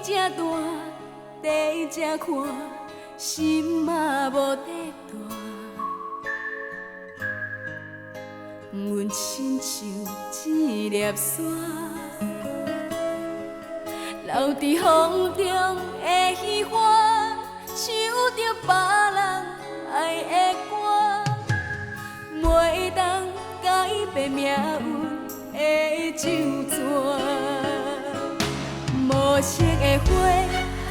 這大，地這寬，心嘛無底大。阮親像一粒沙，留佇風中的彼岸，唱著別人愛的歌，袂當改變命運的咒詛。無色的花，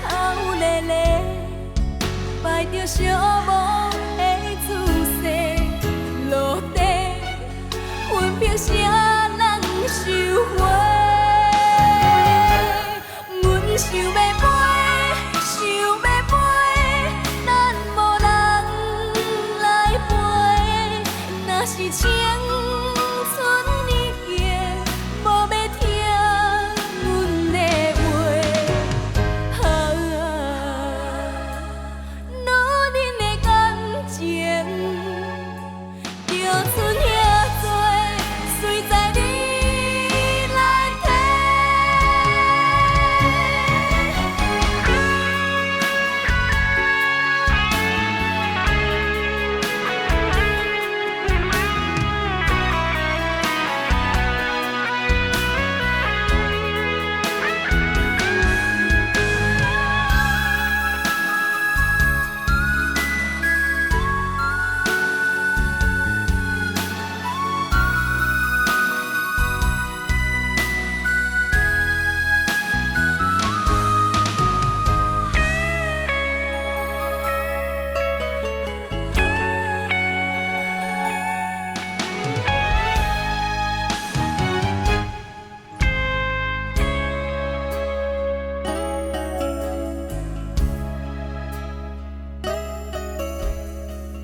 头咧咧，擺著寂寞的姿勢，落地分別誰人收回？阮想欲飛，想欲飛，等無人來陪。若是青春已經無欲聽阮的話，啊，女人的感情就賰遐濟，隨在你來提。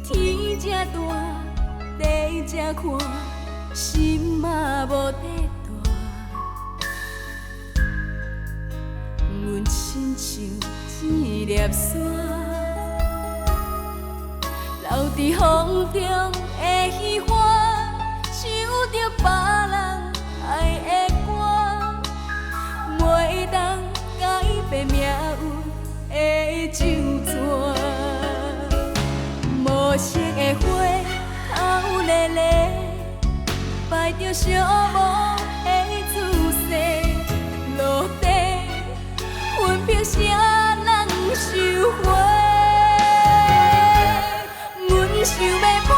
天這大，地這寬，心嘛無底大。阮親像一粒沙，留佇風中的彼岸，唱著別人愛的歌，袂當改變命運的咒詛。無色的花，頭咧咧，擺著寂寞的姿勢，落地分別誰人收回？阮想欲飛，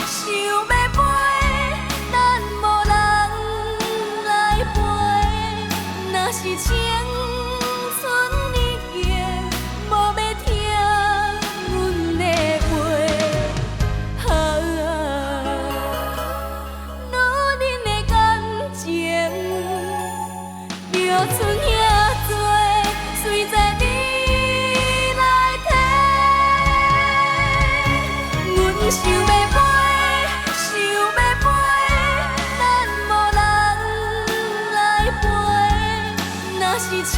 想欲飛，等無人來陪。若是青春已經無欲聽阮的話，啊，女人的感情就賰遐濟，隨在你來提。阮想欲飛，想欲飛，等無人來陪。若是青